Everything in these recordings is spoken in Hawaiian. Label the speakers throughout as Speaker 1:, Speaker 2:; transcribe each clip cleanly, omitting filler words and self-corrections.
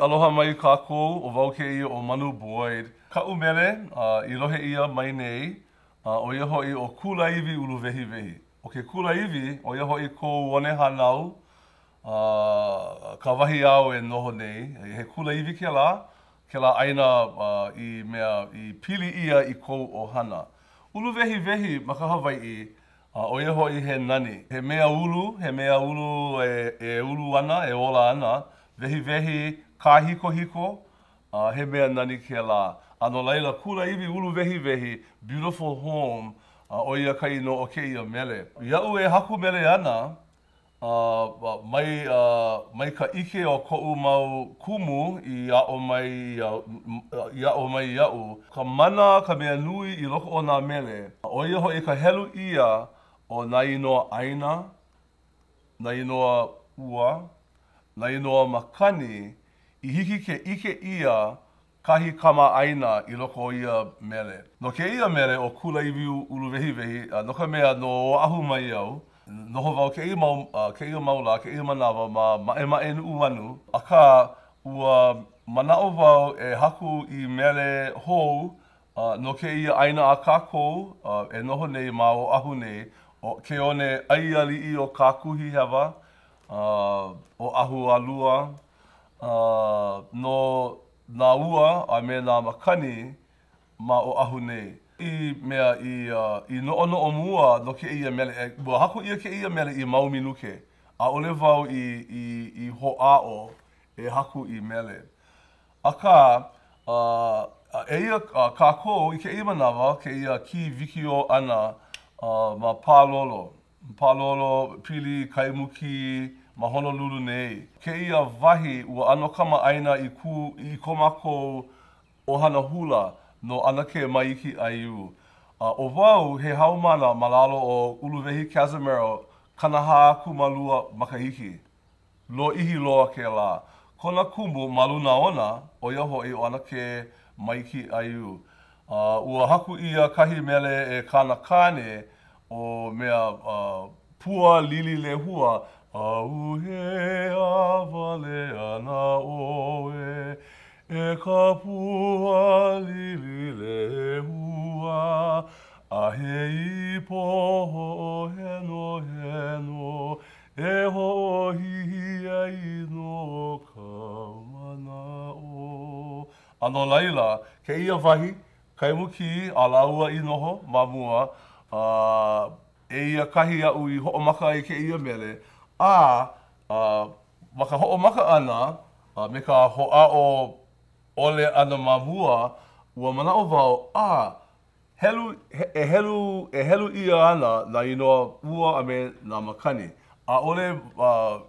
Speaker 1: Aloha mai kākou, ʻo wau kēia ʻo Manu Boyd. Kaʻu mele i lohe ʻia mai nei, ʻo ia hoʻi ʻo Kulāiwi Uluwehiwehi. ʻO ke kulāiwi, ʻo ia hoʻi kou one hānau, ka wahi āu e noho nei. He kulāiwi kēlā, kēlā ʻāina i mea i pili ʻia i kou ʻohana. Uluwehiwehi ma ka Hawaiʻi, A ʻo ia hoʻi he nani. He mea ulu, he mea ulu e ulu ana, e ola ana, wehiwehi, kāhikohiko, a he mea nani kēlā. A no laila, Kulāiwi Uluwehiwehi, Beautiful Home, a ʻo ia ka inoa o kēia mele. Iaʻu e haku mele ana, A mai, mai ka ʻike o koʻu mau kumu i aʻo mai i aʻo mai iaʻu, ka mana ka mea nui i loko o nā mele, ʻo ia hoʻi ka helu ʻia o nā inoa ʻāina, nā inoa ua, nā inoa makani i hiki ke ʻike ʻia kahi kamaʻāina i loko o ia mele. No kēia mele ʻo Kulāiwi Uluwehiwehi, no ka mea, no Oʻahu mai au, noho wau kēia mau, kēia mau lā, kēia manawa ma Maʻemaʻe Nuʻuanu, akā, ua manaʻo wau e haku i mele hou no kēia ʻāina a kākou e noho nei ma Oʻahu nei, ʻo ke one ʻai aliʻi o Kākuhihewa, Oʻahu a Lua, no nā ua a me nā makani ma Oʻahu nei. I mea i i noʻonoʻo mua no kēia mele, ua haku ʻia kēia mele i mau minuke. ʻAʻole wau i i i hoʻāʻo e haku i mele. Akā, eia kākou i kēia manawa, kēia kī wikiō ʻana ma Pālolo. Pālolo, pili Kaimukī ma Honolulu nei. Kēia wahi ua ʻano kamaʻāina i kū i ko mākou ʻohana hula no ʻAnakē Maiki Aiu. A ʻo wau he haumāna ma lalo o Uluwehi Cazimero 42 makahiki. Lōʻihi loa kēlā. Kona kumu ma luna ona, ʻo ia hoʻi ʻo ʻAnakē Maiki Aiu. A ua haku ʻia kahi mele e kāna kāne ʻo mea Pua Lili Lehua, ʻAuhea wale ana ʻoe e ka pua lili lehua, a he ipo hoʻohenoheno E hoʻohihi ai nō ka manaʻo. A no laila, kēia wahi, Kaimukī a lāua i noho ma mua, a eia kahi aʻu i hoʻomaka ai kēia mele, a ma ka hoʻomaka ʻana a me ka hoʻāʻo ʻole ʻana ma mua, ua manaʻo wau, a Helu, e helu, e helu ʻia ana nā inoa ua a me nā makani. ʻAʻole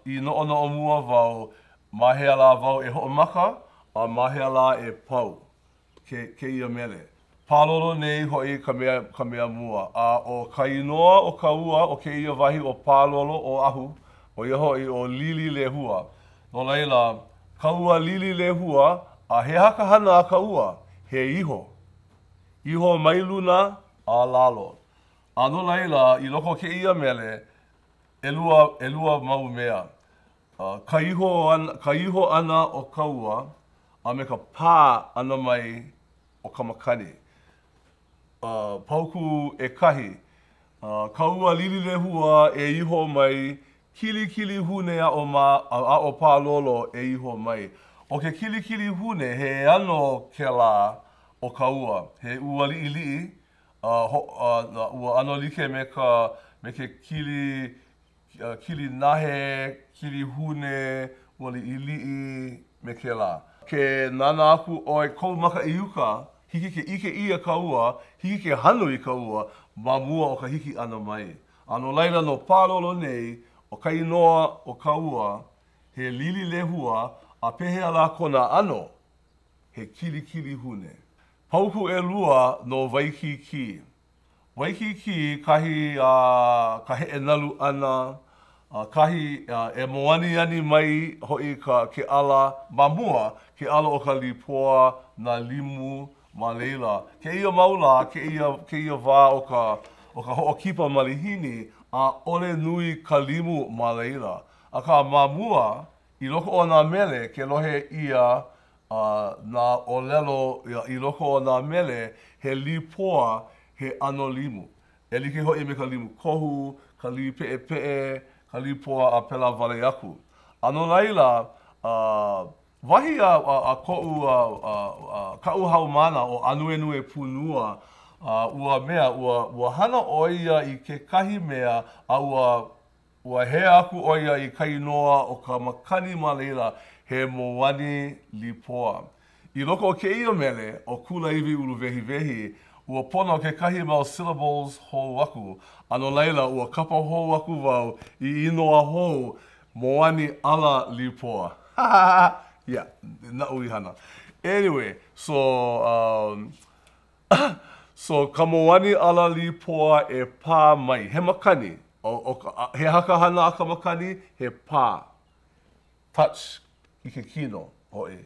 Speaker 1: i noʻonoʻo mua wau ma hea lā wau e hoʻomaka a ma hea lā e pau ke, kēia mele. Pālolo nei hoʻi ka mea, ka mea mua. A ʻo ka inoa o ka ua o kēia wahi ʻo Pālolo, Oʻahu, ʻo ia hoʻi ʻo Lililehua. No laila, ka ua Lililehua, a he aha ka hana a ka ua? He iho. Iho mai luna a lalo. A no laila, i loko o kēia mele, ʻelua, ʻelua mau mea. Ka iho ʻana, ka iho ʻana o ka ua, a me ka pā ʻana mai o ka makani. Paukū ʻekahi, Ka ua Lililehua e iho mai, Kilikilihune aʻo ma, aʻo Pālolo e iho mai. ʻO ke kilikilihune, he ʻano kēlā o ka ua, he ua liʻiliʻi, a ho, a ua ʻano like me ka, me ke kili, kili nahe, kilihune, ua liʻiliʻi me kēlā. Ke nānā aku ʻoe kou maka i uka, hiki ke ʻike ʻia ka ua, hiki ke hanu i ka ua ma mua o ka hiki ʻana mai. A no laila no Pālolo nei, ʻo ka inoa o ka ua, he Lililehua, a pehea lā kona ʻano? He kilikilihune. Paukū ʻelua no Waikīkī. Waikīkī kahi a ka heʻe nalu ʻana, kahi e mōaniani mai hoʻi ka ke ʻala ma mua, ke ʻala o ka līpoa, nā limu ma laila. Kēia mau lā, kēia, kēia wā o ka, o ka hoʻokipa malihini, ʻaʻole nui ka limu ma laila. Akā ma mua. I loko o nā mele, ke lohe ʻia nā ʻōlelo i loko o nā mele, he līpoa, he ʻano limu. E like hoʻi me ka limu kohu, ka līpeʻepeʻe, ka līpoa a pēlā wale aku. A no laila, wahi a a koʻu kaʻu haumāna ʻo Ānuenue Pūnua, ua mea, ua ua hana ʻo ia i kekahi mea a ua Ua hea aku ʻo ia i ka inoa o ka makani ma laila, he Moani Līpoa. I loko o kēia mele, ʻo Kulāiwi Uluwehiwehi, ua pono kekahi mau syllables hou aku, a no laila, ua kapa hou aku wau i inoa hou, Moani ʻAla Līpoa. Ha ha ha! Yeah, naʻu i hana. Anyway, so, um, So, ka moani ʻala līpoa e pā mai. He makani. ʻO, ʻo ka, he aha ka hana a ka makani? He pā. Touch i ke kino hoʻi.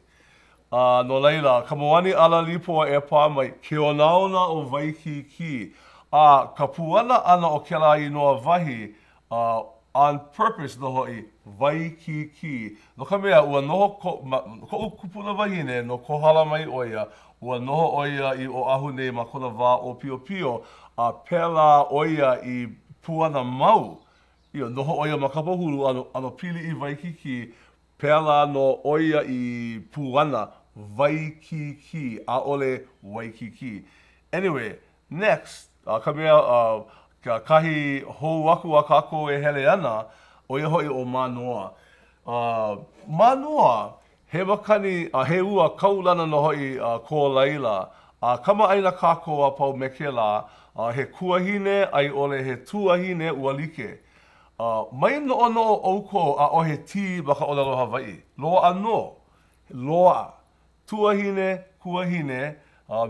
Speaker 1: A no laila, ka moani ʻala līpoa e pā mai, ke onaona o Waikīkī. A ka puana ʻana o kēlā inoa wahi, a on purpose nō hoʻi, Waikīkī. No ka mea, ua noho ko, ma, koʻu kupuna wahine no Kohala mai ʻo ia, ua noho ʻo ia i Oʻahu nei ma kona wā ʻōpiopio, a pēlā ʻo ia i puana mau. You know, noho ʻo ia ma Kapahulu, ʻano, ʻano pili i Waikīkī, pēlā nō ʻo ia i puana, Waikīkī, ʻaʻole Waikiki. Anyway, Next, a ka mea, a kahi hou aku a kākou e hele ana, ʻo ia hoʻi ʻo Mānoa. A, Mānoa, he makani, a he ua kaulana nō hoʻi ko laila, a kamaʻāina kākou a pau me kēlā, a he kuahine a i ʻole he tuahine ua like. A, mai noʻonoʻo ʻoukou ʻaʻohe T ma ka ʻōlelo Hawaiʻi. Loaʻa nō. Loaʻa. Tuahine, kuahine,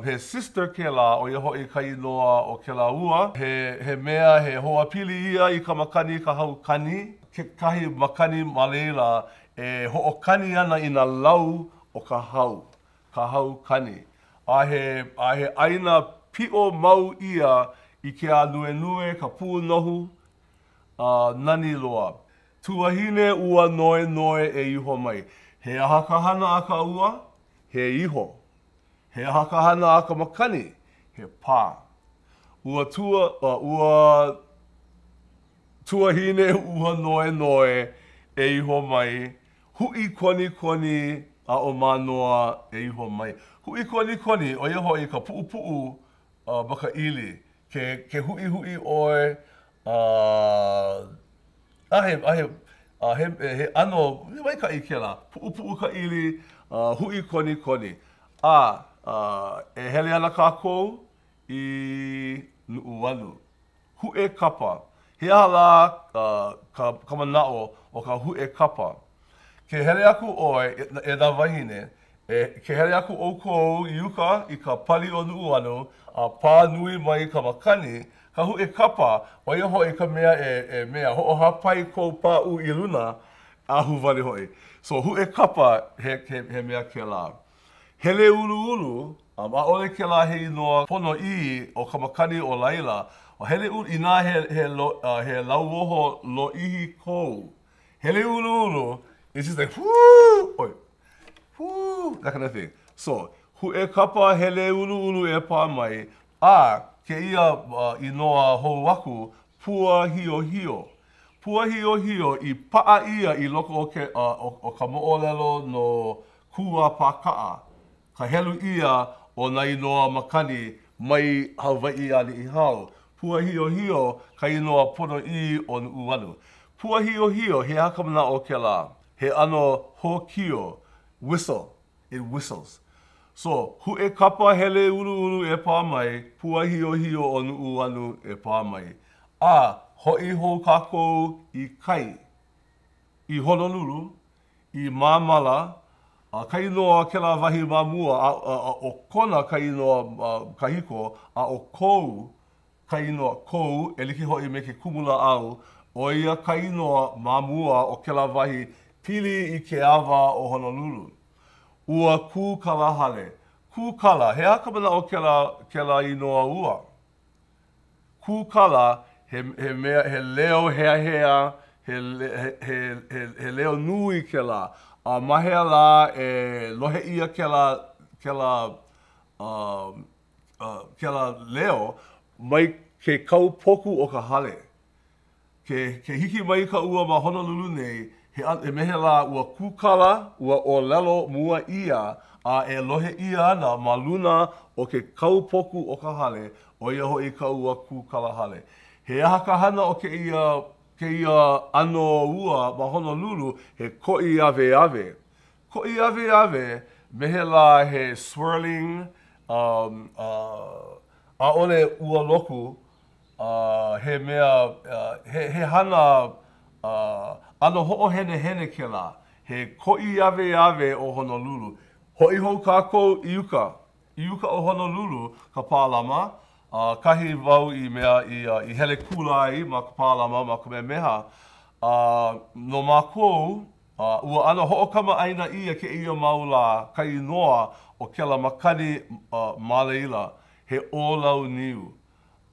Speaker 1: he sister kēlā, ʻo ia hoʻi ka inoa o kēlā ua. He, he mea, he hoapili ia i ka makani, ka hau kani, kekahi makani ma laila e hoʻokani ana i nā lau o ka hau, ka hau kani. A he, a he ʻāina piʻo mau ia i ke ānuenue, ka pūnohu, a nani loa. Tuahine ua noenoe e iho mai. He aha ka hana a ka ua? He iho. He aha ka hana a ka makani? He pā. Ua tua, ua Tuahine ua noenoe e iho mai, huʻi konikoni a ʻo Mānoa e iho mai. Huʻi konikoni, ʻo ia hoʻi ka puʻupuʻu ma ka ʻili. Ke, ke huʻihuʻi ʻoe, a, a he, a he, a he, he ʻano maikaʻi kēlā, puʻupuʻu ka ʻili, a huʻi konikoni. A, a e hele ana kākou i Nuʻuanu. Huʻe kapa. He aha lā ka, ka manaʻo o ka huʻe kapa? Ke hele aku ʻoe, e nā wāhine, E, ke hele aku ʻoukou i uka i ka pali o Nuʻuanu a pā nui mai ka makani, ka huʻe kapa, ʻo ia hoʻi ka mea e, e mea, hoʻohāpai kou pāʻū i luna, ahuwale hoʻi. So, huʻe kapa, he, he, he mea kēlā. Hele uluulu, um, ʻaʻole kēlā he inoa ponoʻī o ka makani o laila, hele ulu, inā he, he, lo, uh, he lauoho lōʻihi kou, hele uluulu, it's just like, whoo, oi, Whoo! That kind of thing. So, huʻe kapa hele uluulu e pā mai, a kēia inoa hou aku, Puahiohio. Puahiohio i paʻa ʻia i loko o ke, o ka moʻolelo no Kūapākaʻa, ka helu ʻia o nā inoa makani mai Hawaiʻi a Niʻihau. Puahiohio ka inoa ponoʻī o Nuʻuanu. Puahiohio, he aha ka manaʻo o kēlā? He ʻano hōkio, whistle, it whistles. So, huʻe kapa hele uluulu e pā mai, puahiohio o Nuʻuanu e pā mai. A, hoʻi hou kākou i kai, i Honolulu, i Māmala, a ka inoa kēlā wahi ma mua, a, a, a ʻo Kona ka inoa kahiko, a ʻo Kou ka inoa kou e like hoʻi me ke kumulāʻau, ʻo ia ka inoa ma mua o kēlā wahi pili i ke awa o Honolulu. Ua kūkala hale. Kūkala, he aha ka manaʻo o kēlā, kēlā inoa ua? Kūkala, he, he mea, he leo heahea, He, he, he, he leo nui kēlā. A ma hea lā e lohe ʻia kēlā, kēlā, uh, uh, kēlā leo mai ke kaupoku o ka hale. Ke, ke hiki mai ka ua ma Honolulu nei, he, he me he lā ua kūkala, ua ʻōlelo mua ʻia, a e lohe ʻia ana ma luna o ke kaupoku o ka hale, ʻo ia hoʻi ka ua kūkala hale. He aha ka hana o kēia, kēia ʻano ua ma Honolulu, he koʻi aweawe. Koʻi aweawe, me he lā he swirling, um, uh, ʻaʻole ua loku, A he mea, he, he hana ʻano hoʻohenehene kēlā, he koʻi aweawe ʻo Honolulu. Hoʻi hou kākou i uka, i uka o Honolulu, ka Pālama, a kahi wau i mea i, i hele kula ai ma ka Pālama ma Kamehameha. A no mākou, a ua ʻano hoʻokamaʻāina ʻia kēia mau lā ka inoa o kēlā makani ma laila, he ʻōlau niu.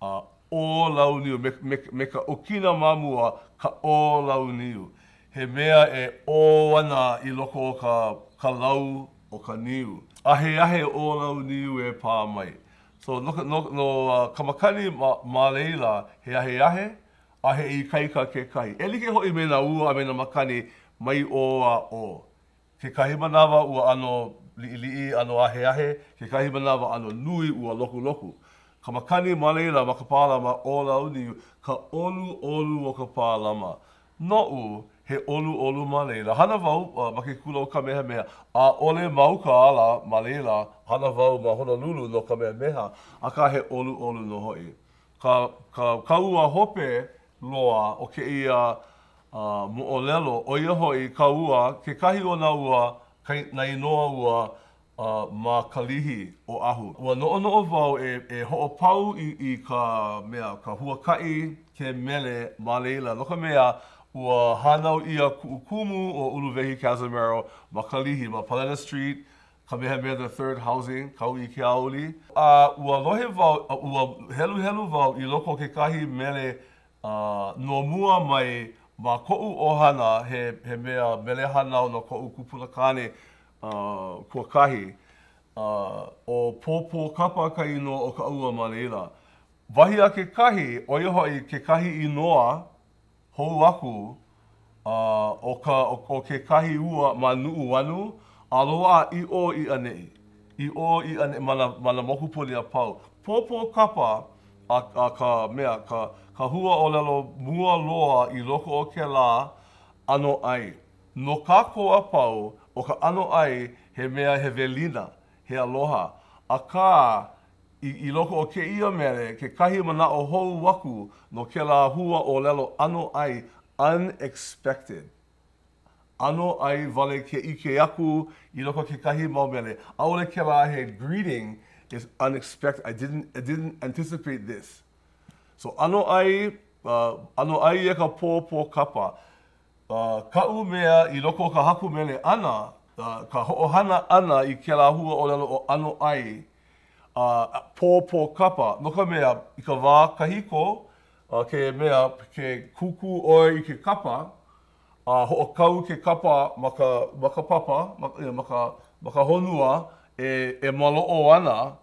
Speaker 1: A ʻō lau niu, me, me, me ka ʻokina ma mua, ka ʻō lau niu. He mea e ʻō ana i loko o ka, ka lau o ka niu. Aheahe ʻō lau niu e pā mai. So, no ka, no, no ka makani ma, ma laila, he aheahe, a he ikaika kekahi. E like hoʻi me nā ua a me nā makani mai ʻō a ʻō. Kekahi manawa ua ʻano liʻiliʻi, ʻano aheahe, kekahi manawa ʻano nui ua lokuloku. Ka makani ma laila ma ka pālama ʻō lau niu, ka ʻoluʻolu o ka pālama. Noʻu, he ʻoluʻolu ma laila. Hana wau ma ke kula o Kamehameha, ʻaʻole ma uka ala ma laila, hana wau ma Honolulu no Kamehameha, akā he ʻoluʻolu nō hoʻi. Ka, ka, ka ua hope loa o kēia moʻolelo, ʻo ia hoʻi ka ua, kekahi o nā ua, ka, nā inoa ua ma Kalihi, Oʻahu. Ua noʻonoʻo wau e, e hoʻopau i, i ka mea, ka huakaʻi ke mele ma laila, no ka mea, ua hānau ʻia kuʻu kumu ʻo Uluwehi Cazimero ma Kalihi, ma Palena Street, Kamehameha the Third Housing, Kauikeaouli. A ua lohe wau, ua heluhelu wau i loko o kekahi mele no mua mai ma koʻu ʻohana, he, he mea mele hānau no koʻu kupunakāne kuakahi, ʻo Pōpō Kapa ka inoa o ka ua ma laila. Wahi a kekahi, ʻo ia hoʻi kekahi inoa hou aku o ka o kekahi ua ma Nuʻuanu, a loaʻa i ʻō i ʻaneʻi, i ʻō i ʻaneʻi ma nā ma nā mokupuni a pau. Pōpō kapa a a ka mea, ka ka huaʻōlelo mua loa i loko o kēlā ʻano ʻai. No kākou a pau, ʻo ka ʻano ʻai he mea he welina, he aloha. Akā, I, i loko o kēia mele, kekahi manaʻo hou aku no kēlā hua ʻōlelo ʻano ʻai unexpected. ʻAno ʻai wale ke ʻike aku i loko o kekahi mau mele. ʻAʻole kēlā he greeting is unexpected. I didn't, I didn't anticipate this. So ʻano ʻai, uh, ʻano ʻai e ka pōpō kapa. Uh, kaʻu mea i loko o ka haku mele ʻana, uh, ka hoʻohana ʻana i kēlā hua ʻōlelo ʻo ʻano ʻai, a pōpō kapa, no ka mea, i ka wā kahiko, ke mea, ke kūkū ʻoe i ke kapa, a hoʻokau ke kapa ma ka, ma ka papa, ma, ma ka, ma ka honua e, e maloʻo ana,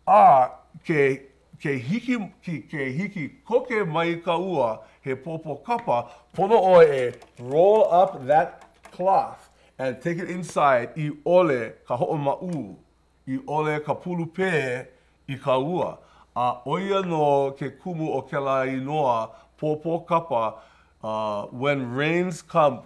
Speaker 1: a ke, ke hiki, ke, ke hiki koke mai ka ua, he pōpō kapa, pono ʻoe e roll up that cloth and take it inside i ʻole ka hoʻomaʻū. i ʻole ka pulupē i ka ua, a ʻo ia nō ke kumu o kēlā inoa pōpō kapa when rains come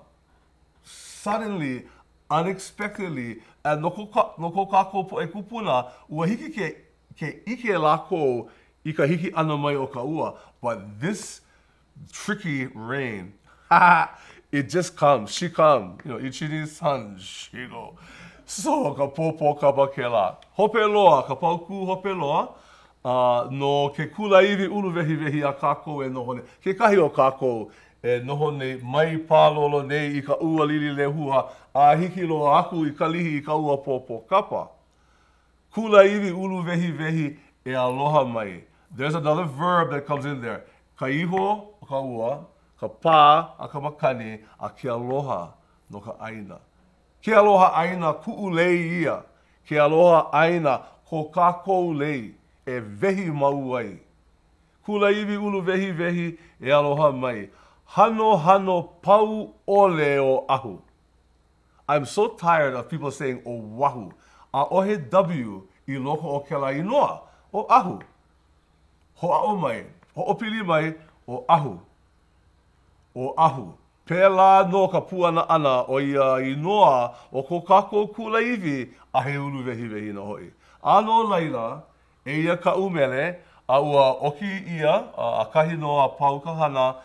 Speaker 1: suddenly, unexpectedly, and no ko, no ko kākou poʻe kūpuna, ua hiki ke, ke ʻike lākou i ka hiki ʻana mai o ka ua, but this tricky rain. Ha! It just comes. She come. You know, ichini san shigo. So, ka pōpō kapa kēlā. Hope loa, ka paukū hope loa, uh, no ke kulāiwi uluwehiwehi a kākou e noho nei. Kekahi o kākou e noho nei mai pālolo nei i ka ua Lililehua a hiki loa aku i Kalihi i ka ua pōpō kapa. Kulāiwi uluwehiwehi e aloha mai. There's another verb that comes in there. Ka iho o ka ua, ka pā a ka makani a ke aloha no ka ʻāina. Ke aloha ʻāina kuʻu lei ia, ke aloha ʻāina ko kākou lei e wehi mau ai. Kulāiwi uluwehiwehi e aloha mai, hanohano pau ʻole Oʻahu. I'm so tired of people saying Oahu. ʻAʻohe W i loko o kēlā inoa, Oʻahu. Hoʻāʻo mai, hoʻopili mai, Oʻahu. Oʻahu. Pēlā nō ka puana ʻana o ia inoa o ko kākou kulāiwi a he uluwehiwehi nō hoʻi. A no laila, eia kaʻu mele, a ua ʻoki ʻia, ʻakahi nō a pau ka hana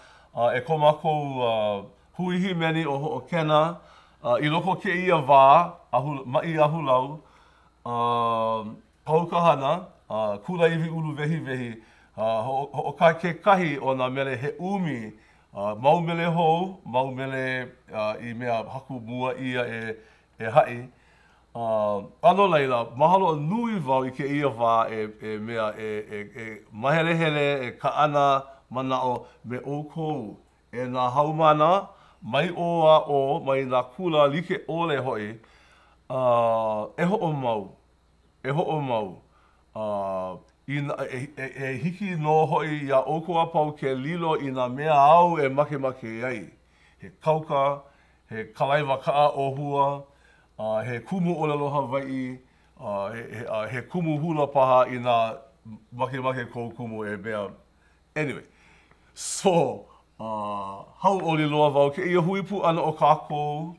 Speaker 1: e ko mākou hui hīmeni ʻo Hoʻokena i loko o kēia wā maʻi ahulau, Pau ka hana, Kulāiwi Uluwehiwehi, hoʻokahi kekahi o nā mele he ʻumi, mau mele hou, mau mele i mea haku mua ʻia e e haʻi. A no laila, mahalo nui wau i kēia wā e mea e mahelehele, e kaʻana manaʻo me ʻoukou e nā haumāna mai ʻō a ʻō, mai nā kula like ʻole hoʻi, e hoʻomau E hoʻomau, a e hiki nō hoʻi iā ʻoukou a pau ke lilo i nā mea āu e makemake ai, he kauka, he kalaiwa kaʻa ʻōhua, he kumu ʻōlelo Hawaiʻi, he kumu hula paha inā makemake kou kumu e mea. Anyway, so, hauʻoli loa wau kēia hui pū ʻana o kākou.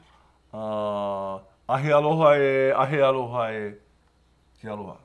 Speaker 1: A he aloha e, a he aloha e, ke aloha.